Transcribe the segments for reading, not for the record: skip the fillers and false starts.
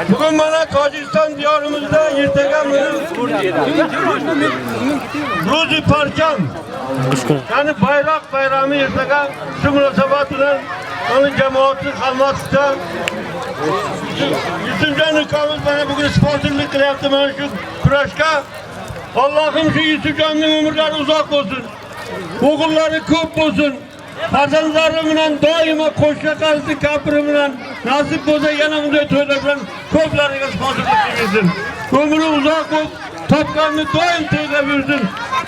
Bugün bana Tojikiston diyorimizda ertaga Ruzi Parcham, ya'ni bayroq bayrami ertaga shu munosabat bilan uni jamoati hammasida Yusufjon ukamiz mana bugun sponsorlik qilyapti mana shu kurashga. Allohim shu Yusufjonning umrlari uzoq bo'lsin. O'g'illari ko'p bo'lsin. Farzandlari bilan doimo qo'shma qarisi kampiri bilan nasib bo'lsa yana bunday to'ylar bilan ko'plariga sponsorlik qilsin. Umri uzoq bo'lib, topganini doim to'ylab yursin.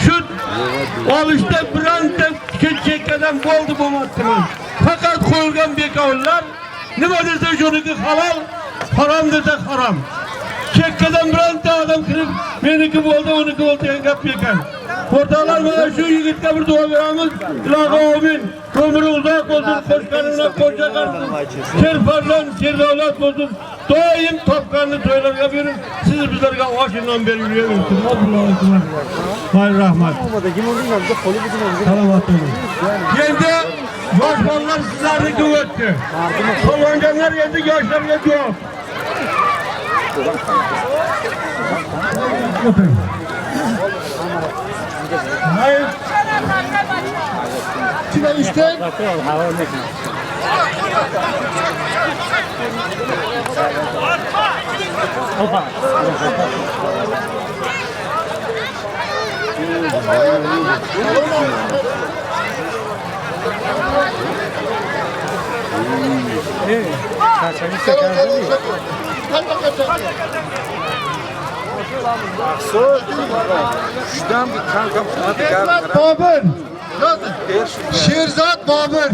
Shu olishda bironta chekkadan bo'ldi bo'lmasdiman. Faqat qo'yilgan bekovlar nima desa shuniki halol, harom desa harom. Chekkadan bironta odam kirib meniki bo'ldi, uniki bo'ldi degan gap ekan. O'rtoqlar, mana shu yigitga bir duo beramiz. Ilohi amin. Umri uzoq bo'lsin, qo'shgani bilan qo'sha qilsin. Sher farzand, sher davlat bo'lsin. Doim topganini to'ylarga berib, siz bizlarga osh non berib yuraversin. Allohu akbar. Hay rahmat. Salomat bo'ling. Endi yosh bolalar sizlarniki o'tdi. Polvonjonlar endi yoshlarga javob. O'tiring. Hayır. Kime istek? Sherzod Bobur. Sherzod Bobur.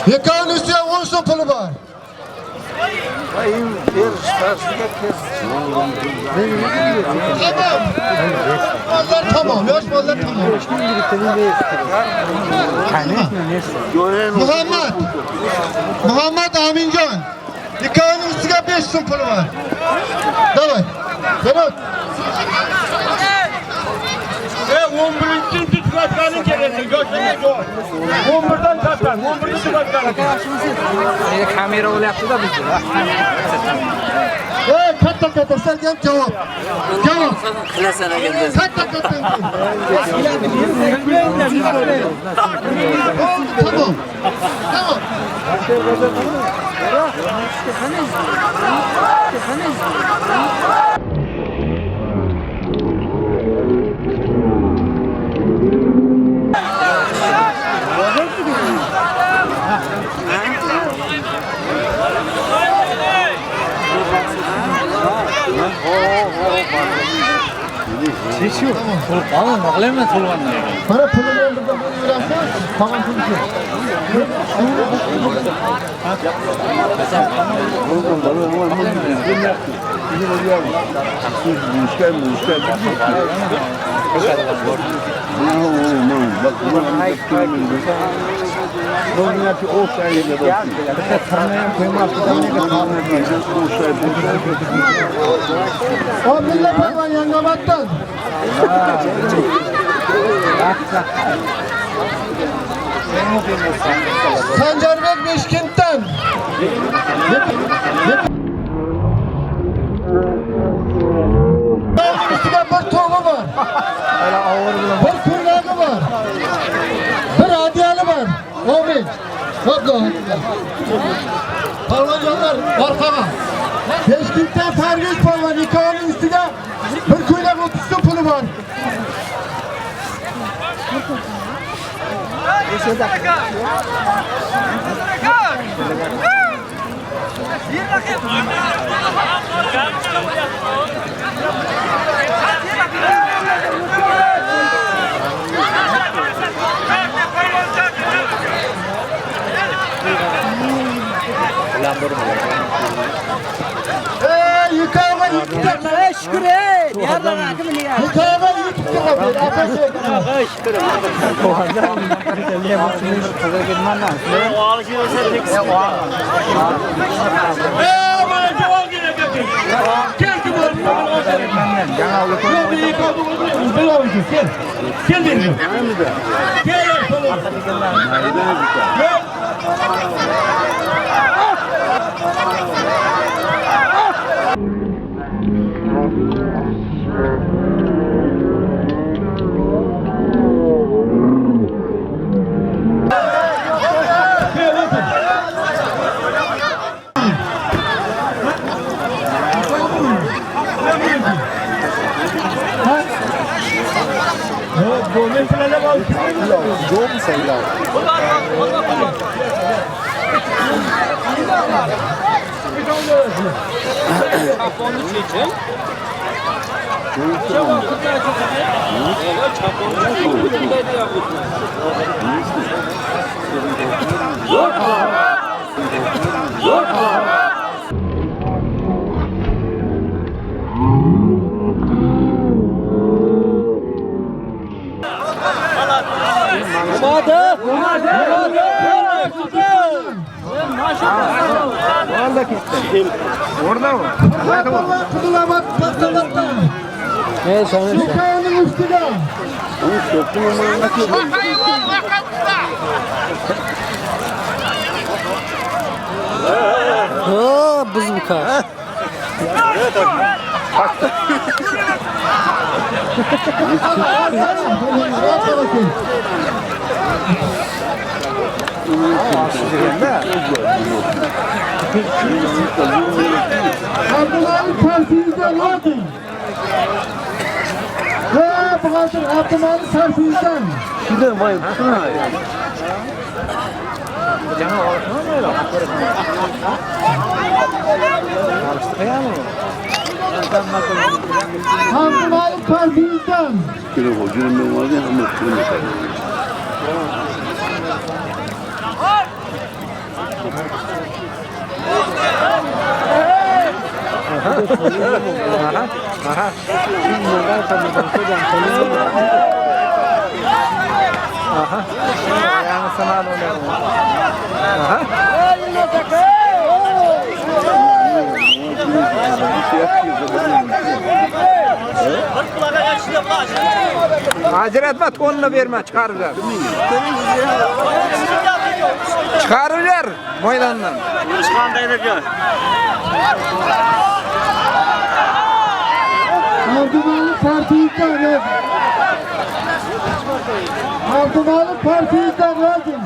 Ikkovini ustiga 10 so'm puli bor. Tamam. Mallar tamam, yosh mallar tamam. Muhammad. Muhammad Aminjon. Ikkovini ustiga 5 so'm puli bor. Давай. Вперед. 11. tugatganing kerak, yoshlarga javob. 11dan katta, 11 tugatganing. Kamera o'lyapti-da bizda. Ey, katta katta sizlarga ham javob. Javob. Qilasan aganda. Katta katta. Tamam. Tamam. Mana pulini endi berasiz, qolgan pul shu. Abdulla polvon Yangioboddan. Sanjarbek Beshkentdan. Ustiga bir to'g'i bor. Bir ko'ylagi bor. Bir hadiyali bor. Amin. Polvonjonlar orqaga. Beshkentdan Parvez polvon ikkovining ustiga bir ko'ylak 30 so'm puli bor. Ey, ikkoviga ikkita. Şükür ey. Ikkoviga ikkita. Orada mı? Şu üstüne. Buz bu kadar. Abdülhamit Tersinizden vardı. Ve bu Abdülhamit Tersinizden. Abdülhamit Tersinizden. Ajratma, to'nni berma, chiqarib ber. Chiqarib ber maydondan. Abdülhamit Tersinizden yazın. Abdülhamit Tersinizden yazın.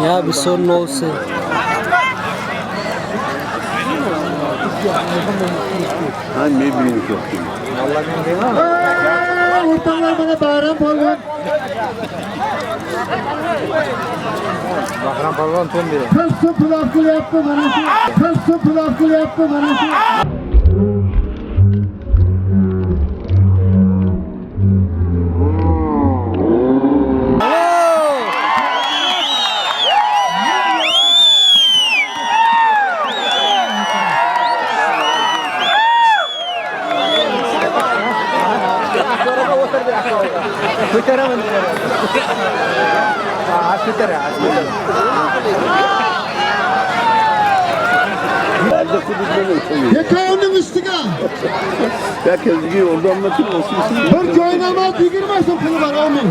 Ya bir sorun olsun. Ortalar bana Bahram Polvon. Bahram Polvon to'n beradi. 40 so'm pul qilyapti mana shu. 40 so'm pul qilyapti mana shu. Ko'taraman. Ko'tara. Yekavning ustiga. Herkes orada anlatır olsun. Bir joynamoz 20 so'm puli bor, amin.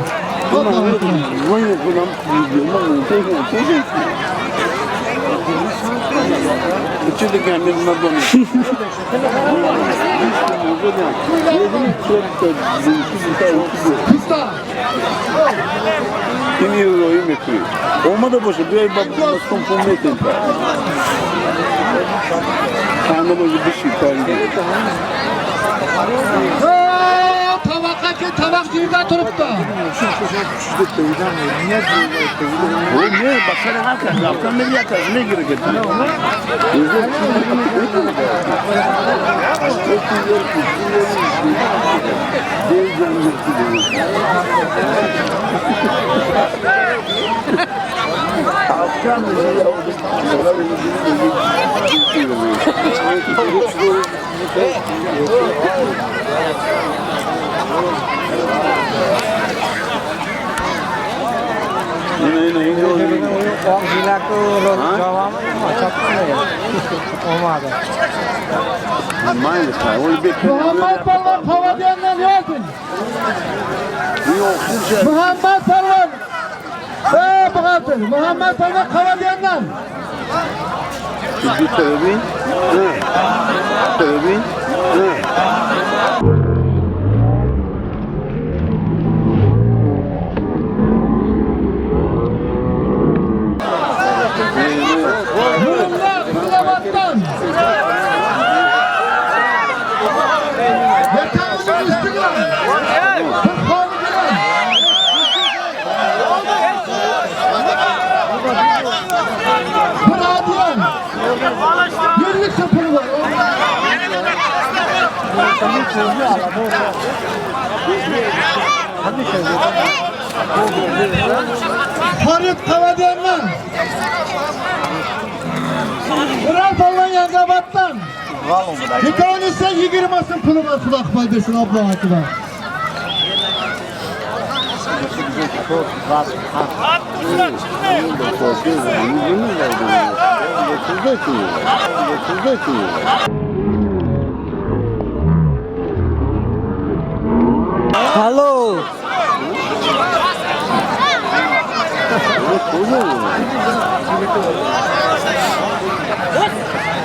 Pista. Olmadı boşa bir ay bak kompromis bir şey kaldı. Tovoqqa kel, tovoq yerda turibdi. Muhammad Palvon Qavadiyandan yozin. Muhammad Palvon. Ey buxgalter, Muhammad Palvon Qavadiyandan. Nurullah Qurlavatdan. Yatağının üstüne. Bir xoli bilan. Bir adiyan. Yirlik puli bor. Farid Qavadiyandan. Ural polvon Yangioboddan. Ikkovini 20 so'm puli bor, Xudo qilib bersin, Allohu akbar. Alo.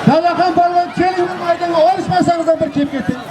Talaxon polvon keling maydonga, olishmasangiz ham bir kelib keting.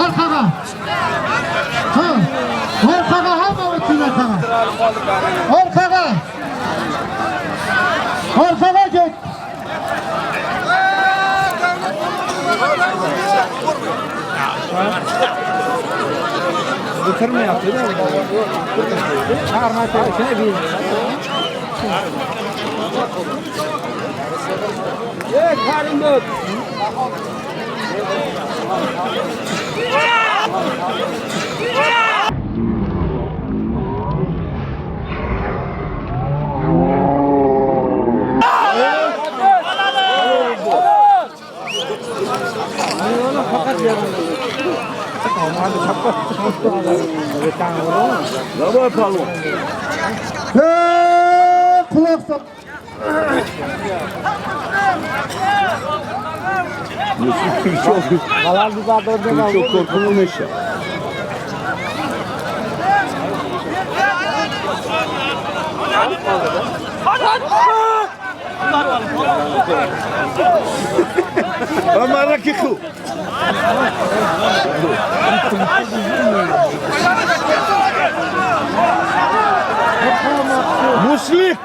Orqaga. Ha. Orqaga hamma o'tsin orqaga. Orqaga. Orqaga ket. Bitirmayapti da. Chiqarmayapti, bir. Hey, quloq sol. Çok korkulmuş. Muslik.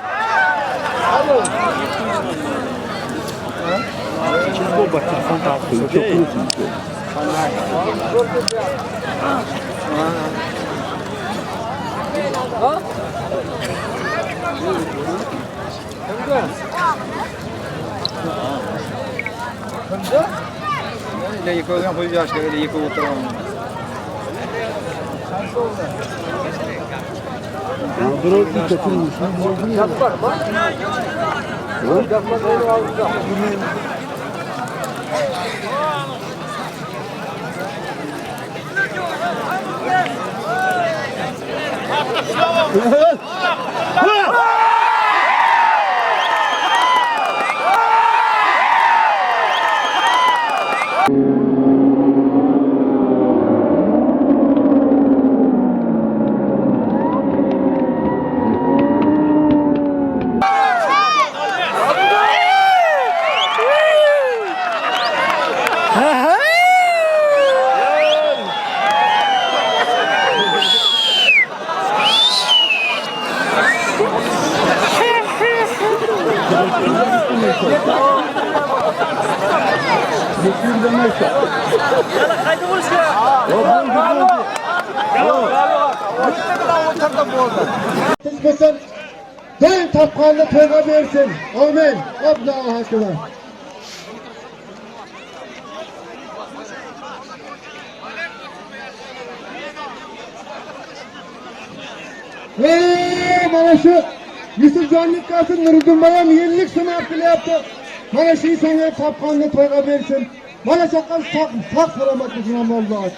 Bo'lsin, doim topqonni to'yga bersin. Amin. Allohu akbar. Ey, mana shu Yusufjonning qasi Nuriddin boyam 50 so'm olib kelyapti. Mana shu insonga topqonni to'yga bersin. Mana chaqa sog' salomat bo'lsin. Allohu akbar.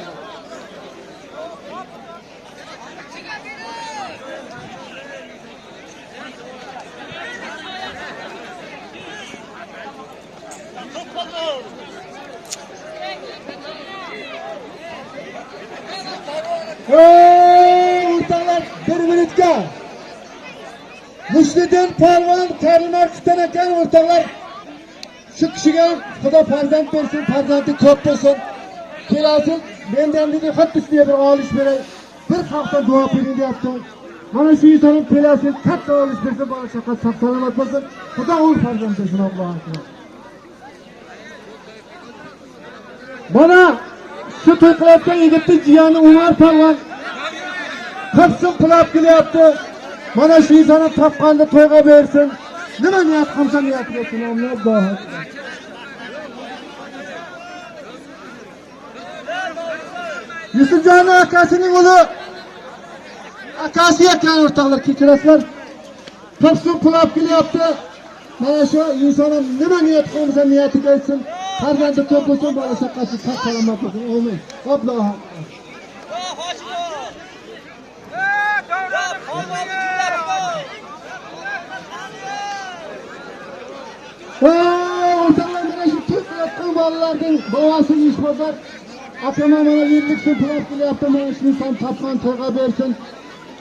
Ey o'rtoqlar, bir minutga. Musliddin polvon Karl Marksdan ekan o'rtoqlar. Shu kishiga Xudo farzand bersin, farzandi ko'p bo'lsin. Kelasi mendan dedi, xuddi shunday bir olish beray. Bir xalqdan duo qiling deyapti. Mana shu insonning kelasi katta olish bersin, bola chaqa sog' salomat bo'lsin. Xudo o'z farzand bersin, Allohu akbar. Mana shu to'y qilayotgan yigitning jiyani Umar polvon 40 so'm pul olib kelyapti. Mana shu insonni topqanda to'yga bersin. Nima niyat qilsa niyat qilsin, Allohu akbar. Yusufjonning akasining o'g'li akasi ekan o'rtoqlar, kechirasizlar. 40 so'm pul olib kelyapti. Mana shu inson ham nima niyat qilsa niyatiga yetsin. Farzandi ko'p bo'lsin, bola chaqasi sog' salomat bo'lsin. Amin. Allohu akbar. O'rtoqlar, mana shu to'y qilayotgan bolalarning bobosi Yusufbozor akam mana 50 so'm pul olib kelyapti. Mana shu inson topgan to'yga bersin.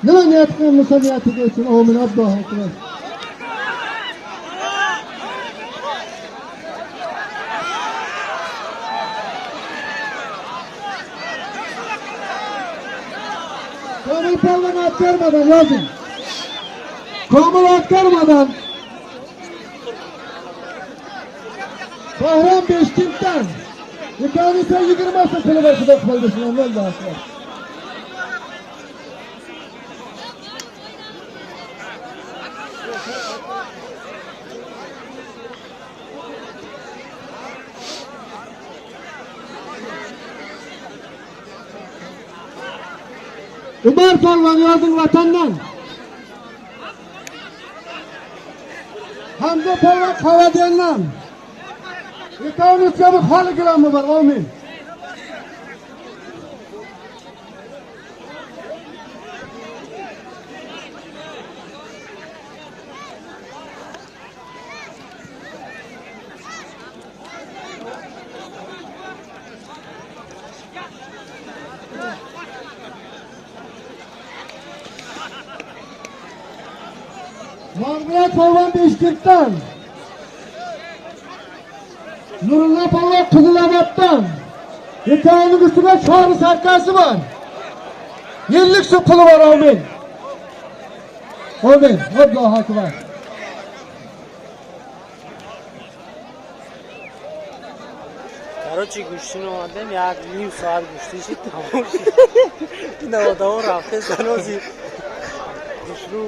Nima niyat qilsa niyatiga yetsin. Amin. Allohu akbar. Komil polvon aktarmadan yozing. Komil aktarmadan Bahrom Beshkentdan Ikkovisi 20 so'm puli bor, Xudo qilsin. Allohu akbar. Umar polvon yozing vatandan. Hamza polvon Qavadiyandan. Ikkovimizga bir xoli grammi bor, amin. Mağfiret polvon Beshkentdan. Nurullo polvon Qiziloboddan. Ikkovining ustida chori sarkasi bor. 50 so'm puli bor, amin. Amin. Allohu akbar. Короче, гӯштин омадем, як ним соат гӯштин шид, тамом шид. Ина одамо рафте занози гӯшру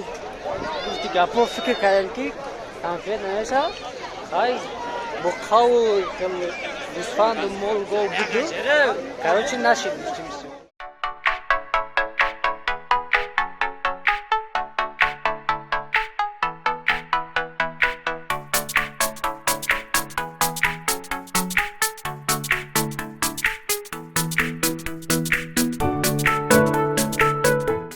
гуфти гапо фикр кардем ки конфет намешавад. Ай бо қавл гӯсфанду мол гов буду. Короче, нашид гӯштин.